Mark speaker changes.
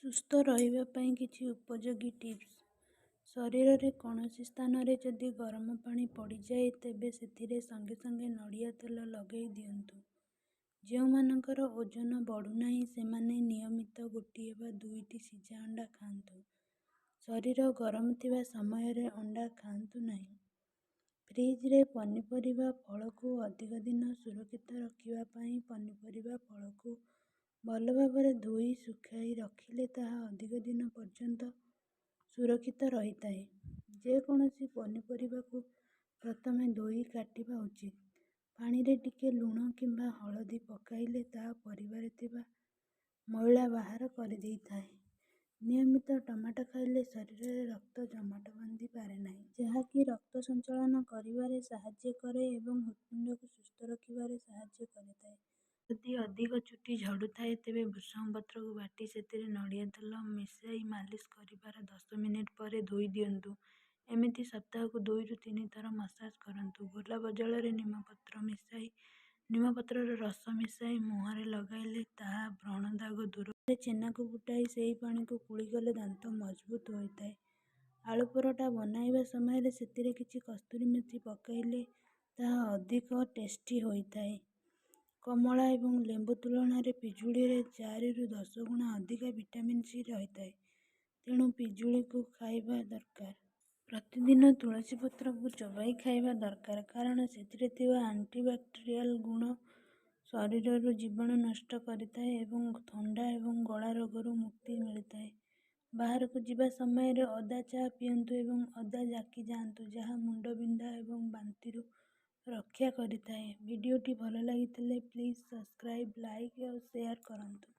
Speaker 1: ସୁସ୍ଥ ରହିବା ପାଇଁ କିଛି ଉପଯୋଗୀ ଟିପ୍ସ। ଶରୀରରେ କୌଣସି ସ୍ଥାନରେ ଯଦି ଗରମ ପାଣି ପଡ଼ିଯାଏ, ତେବେ ସେଥିରେ ସଙ୍ଗେ ସଙ୍ଗେ ନଡ଼ିଆ ତେଲ ଲଗାଇ ଦିଅନ୍ତୁ। ଯେଉଁମାନଙ୍କର ଓଜନ ବଢ଼ୁନାହିଁ, ସେମାନେ ନିୟମିତ ଗୋଟିଏ ବା ଦୁଇଟି ସିଝା ଅଣ୍ଡା ଖାଆନ୍ତୁ। ଶରୀର ଗରମ ଥିବା ସମୟରେ ଅଣ୍ଡା ଖାଆନ୍ତୁ ନାହିଁ। ଫ୍ରିଜରେ ପନିପରିବା ଫଳକୁ ଅଧିକ ଦିନ ସୁରକ୍ଷିତ ରଖିବା ପାଇଁ ପନିପରିବା ଫଳକୁ ଭଲ ଭାବରେ ଧୋଇ ଶୁଖାଇ ରଖିଲେ ତାହା ଅଧିକ ଦିନ ପର୍ଯ୍ୟନ୍ତ ସୁରକ୍ଷିତ ରହିଥାଏ। ଯେକୌଣସି ପନିପରିବାକୁ ପ୍ରଥମେ ଧୋଇ କାଟିବା ଉଚିତ। ପାଣିରେ ଟିକେ ଲୁଣ କିମ୍ବା ହଳଦୀ ପକାଇଲେ ତାହା ପରିବାରେ ଥିବା ମଇଳା ବାହାର କରିଦେଇଥାଏ। ନିୟମିତ ଟମାଟୋ ଖାଇଲେ ଶରୀରରେ ରକ୍ତ ଜମାଟ ବାନ୍ଧି ପାରେ ନାହିଁ। ଯାହାକି ରକ୍ତ ସଞ୍ଚାଳନ କରିବାରେ ସାହାଯ୍ୟ କରେ ଏବଂ ହୃତ୍ପିଣ୍ଡକୁ ସୁସ୍ଥ ରଖିବାରେ ସାହାଯ୍ୟ କରିଥାଏ। ଯଦି ଅଧିକ ଚୁଟି ଝଡ଼ୁଥାଏ, ତେବେ ଭୃସଙ୍ଗ ପତ୍ରକୁ ବାଟି ସେଥିରେ ନଡ଼ିଆ ତେଲ ମିଶାଇ ମାଲିସ କରିବାର 10 ମିନିଟ୍ ପରେ ଧୋଇ ଦିଅନ୍ତୁ। ଏମିତି ସପ୍ତାହକୁ 2ରୁ 3 ଥର ମସାଜ କରନ୍ତୁ। ଗୋଲାପ ଜଳରେ ନିମପତ୍ରର ରସ ମିଶାଇ ମୁହଁରେ ଲଗାଇଲେ ତାହା ବ୍ରଣ ଦାଗ ଦୂର। ଛେନାକୁ ଫୁଟାଇ ସେହି ପାଣିକୁ କୁଳି କଲେ ଦାନ୍ତ ମଜବୁତ ହୋଇଥାଏ। ଆଳୁ ପରଟା ବନାଇବା ସମୟରେ ସେଥିରେ କିଛି କସ୍ତୁରୀ ମେଥି ପକାଇଲେ ତାହା ଅଧିକ ଟେଷ୍ଟି ହୋଇଥାଏ। କମଳା ଏବଂ ଲେମ୍ବୁ ତୁଳନାରେ ପିଜୁଳିରେ 4ରୁ 10 ଗୁଣା ଅଧିକ ଭିଟାମିନ୍ ସି ରହିଥାଏ, ତେଣୁ ପିଜୁଳିକୁ ଖାଇବା ଦରକାର। ପ୍ରତିଦିନ ତୁଳସୀ ପତ୍ରକୁ ଚୋବାଇ ଖାଇବା ଦରକାର, କାରଣ ସେଥିରେ ଥିବା ଆଣ୍ଟିବ୍ୟାକ୍ଟେରିଆଲ୍ ଗୁଣ ଶରୀରରୁ ଜୀବାଣୁ ନଷ୍ଟ କରିଥାଏ ଏବଂ ଥଣ୍ଡା ଏବଂ ଗଳା ରୋଗରୁ ମୁକ୍ତି ମିଳିଥାଏ। ବାହାରକୁ ଯିବା ସମୟରେ ଅଦା ଚା ପିଅନ୍ତୁ ଏବଂ ଅଦା ଜାକି ଯାଆନ୍ତୁ, ଯାହା ମୁଣ୍ଡବିନ୍ଧା ଏବଂ ବାନ୍ତିରୁ ରକ୍ଷା କରିଥାଏ। ଭିଡ଼ିଓଟି ଭଲ ଲାଗିଥିଲେ ପ୍ଲିଜ୍ ସବସ୍କ୍ରାଇବ୍, ଲାଇକ୍ ଆଉ ସେୟାର କରନ୍ତୁ।